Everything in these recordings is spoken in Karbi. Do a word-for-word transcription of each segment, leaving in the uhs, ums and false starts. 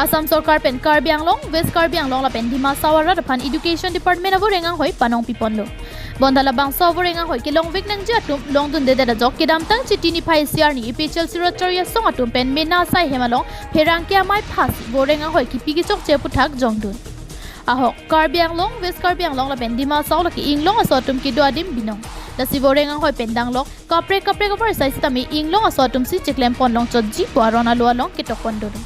Assam Sorkar pen Karbi Anglong, West Karbi Anglong lapen Dima Hasao arat aphan Education Department avoreng anghoi panong piponlo. Bonta labangso avoreng anghoi kelongvek nangji atum longdundedet ajok kedamtang Chiti niphai isi arni A P H L C Ratchari asong atum pen mena asai hem along pherangke amei phasi voreng anghoi kipi kechokche aputhak jongdun. Ahok, Karbi Anglong, West Karbi Anglong lapen Dima Hasao lake inglong aso atum kedo adim binong. Lasi voreng anghoi pen danglok kaprek kaprek avar sai sitame inglong aso atum si cheklem pon longchotji pu aron alo along ketok pon dolo.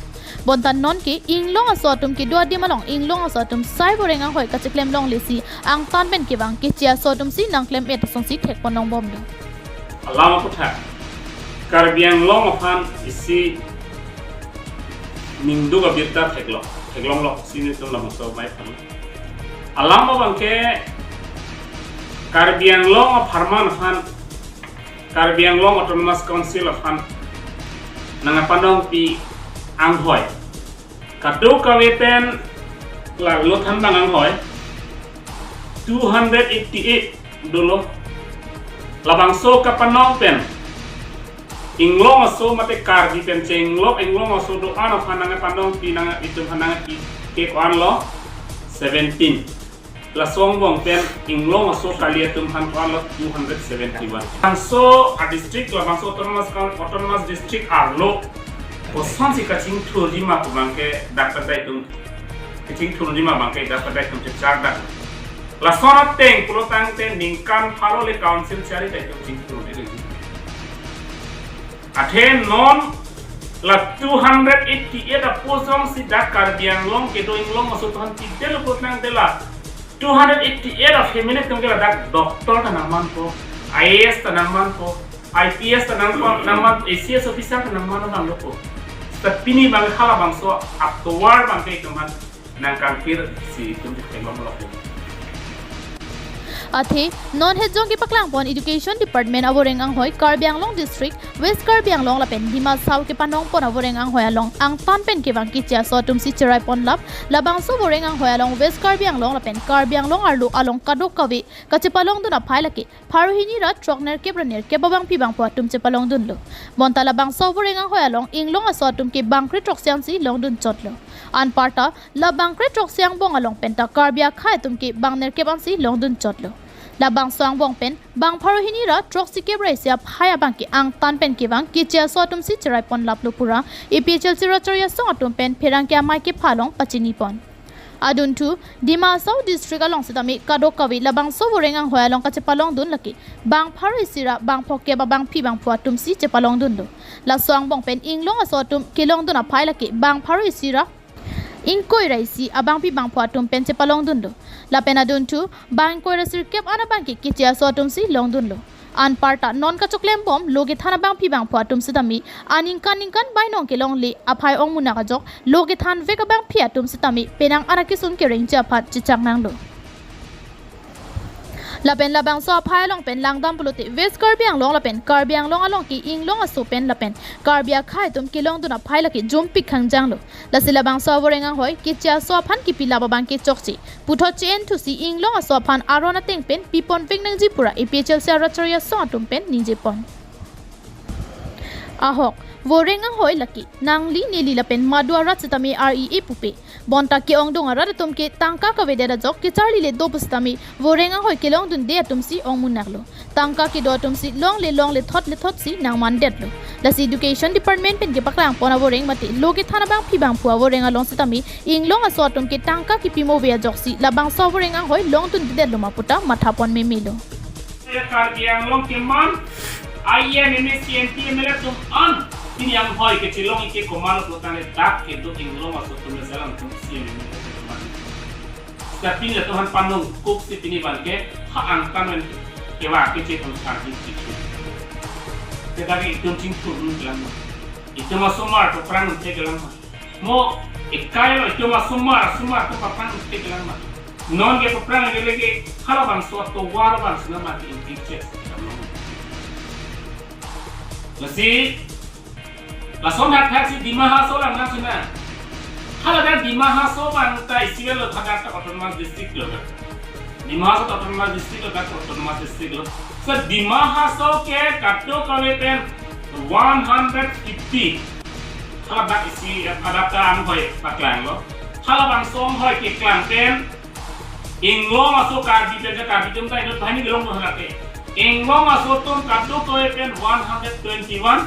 Bonta nonke inglong aso atum kedo adim along inglong aso atum sai voreng anghoi kacheklem longle si angtan pen kevang keche aso atum si nangklem-et asonsi thek pon longbomlo. Alam aputhak Karbi Anglong aphan isi ningduk abirta theklong, theklonglo si nelitum labangso amei aphan. Alam abangke Karbi Anglong apharman aphan, Karbi Anglong Autonomous Council aphan nangpanongpi anghoi kadokave pen la lo thanbang anghoi two hundred eighty-eight dolo. Labangso kapanong pen inglong aso mate Karbi pen chenglok inglong aso do-an aphan nangpanongpi nang itum aphan nangpi ke ko-anlo seventeen. Laso angbong pen inglong aso kali atum aphan ko-anlo two hundred seventy-one. Labangso a-district, labangso autonomous coun-, autonomous district arlo kosonsi kachingthurji ma pu abangke dak padai atum kachingthurji ma abangke dak padai atum chechak dak. Lason ateng pulo tangte ningkan pharo le council chari ta itum chingthur dei. Athe non la two hundred eighty-eight a-post jongsi dak Karbi Anglong kedo inglong aso aphan pidetlo pulo tangte la two hundred eighty-eight a-family atum ke ladak doctor ta nangmanpo, I A S ta nangmanpo, I P S ta nangpo, nangman A C S officer ta nangman nanglo ko. Seta pini abang halabangso atovar abangke itum aphan nangkangkir si itum cheklem longlok. Athe non hetjong kepaklang pon Education Department avoreng anghoi Karbi Anglong District, West Karbi Anglong lapen Dima Hasao kepanong pon avoreng anghoi along angtan pen kevang keche aso atum si cherai ponlap, labangso avoreng anghoi along West Karbi Anglong lapen Karbi Anglong arlo along kadokave kachepalongdun aphai lake pharo hini ra throk nerkep ra nerkep abangpi bangphu atum chepalongdunlo. Bonta labangso avoreng anghoi along inglong aso atum ke bangkre throksi ansi longdunchotlo. Anparta la bangkre throksi angbong along penta Karbi akhei atum ke bang nerkep ansi longdunchotlo. Labangso angbong pen bang pharo hini ra throksikep ra isi aphai abangke angtan pen kevang keche aso atum si cherai ponlaplo pura A P H L C Ratchari asong atum pen pherangke amei kepha along pachini pon. Adunthu, Dima Hasao District along sitame kadokave labangso avoreng anghoi along kachepalongdun lake bang pharo isi ra bang phokep abangpi bangphu atum si chepalongdunlo. Laso angbong pen inglong aso atum kelongdun aphai lake bang pharo isi ra ingkoi ra isi abangpi bangphu atum pen chepalongdunlo. Lapen adunthu bang ingkoi ra sirkep an abangke keche aso atum si longdunlo. Anparta non kachoklem bom lo kethan abangpi bangphu atum sitame aningkan ningkan bainong kelongle aphai ongmunak ajok lo kethanvek abangpi atum sitame penang an akesung kerengji aphan chechak nanglo. Lapen labangso aphai along pen langdam pulote West Karbi Anglong lapen Karbi Anglong along ke inglong aso pen lapen Karbi akhei atum kelongdun aphai lake jumpik khangjanglo. Lasi labangso avoreng anghoi keche aso aphan kipilap abangke chokche puthot che-en thusi inglong aso aphan aron ateng pen piponvek nangji pura A P H L C Ratchari asong atum pen ningje pon. Ahok, voreng anghoi lake nangli neli lapen madu arat sitame R E A pupe. Bonta ke-ongdung arat atum ke tangka kavedet ajok kecharlile do pusitame voreng anghoi kelongdunde atum si ongmunaklo. Tangka kedo atum si longle longle thot le thot si nangmandetlo. Lasi Education Department pen kepaklang pon avoreng mate lo kethan abangpi bangphu avoreng along sitame inglong aso atum ke tangka kipimo ave ajok si labangso avoreng anghoi longdundedetlo ma puta matha pon memelo. Karbi Anglong keman, I M, M A C, M P, M L A atum an pini anghoi kechelong ike komatlo putangte dak kedo inglong aso atum le selam atum C M, M L A atum keman. Seta pini latum aphan panongkok si pini abangke ha angtan pen kevang keche atum sarjin keche. Tetapi itum chingthur dun kelang ma? Itum asomar aphrang un-e kelang ma? Mo ekai lo itum asomar, asomar atum aphrang un-e kelang ma? Non ke aphrang ke lake halabangso atovar abang sina mati ingti chek. Lasi lason hathak si Dima Hasao lang nang sina. Hala dan Dima Hasao abang ta isi avelo, hadak ta autonomous district lo kan. Dima Hasao ta autonomous district lo, hadak autonomous district lo. So Dima Hasao ke kadokave pen one hundred fifty Hala dak isi, eh, dak ta anghoi paklanglo. Halabangso anghoi keklang pen Inglong aso Karbi pen ke Karbi atum ta inut banghini kelong do hala ke. Inglong aso atum kadokave pen one hundred twenty-one,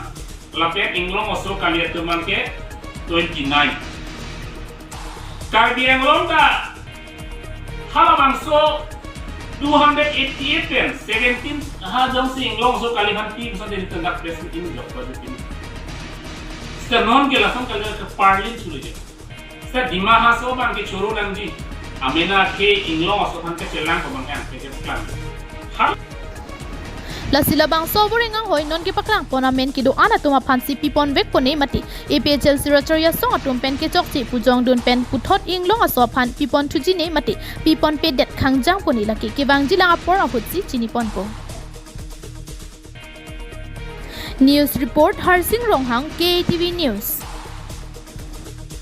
lapen Inglong aso kali atum abang ke twenty-nine. Karbi Anglong ta halabangso two hundred eighty-eight pen seventeen ha jongsi Inglong aso kali aphan pi puson den tendak press meeting jok pa jok ini. Seta non ke lason kali ke parlin sulu je. Seta Dima Hasao abang ke choro nangji. Amena ke Inglong aso aphan kechelang pemangkan ke kechelang. Hal Lasi labangso avoreng anghoi non kepaklang pon amen kedo-an atum aphansi pipon vek pone mati. A P H L C Rochor asong atum pen kechokche pujongdun pen puthot Inglong aso aphan pipon thuji ne mati. Pipon pedet khangjang pone lake kevangji lang apor ahutsi chini ponpo. News report Harsing Ronghang, K A T V News.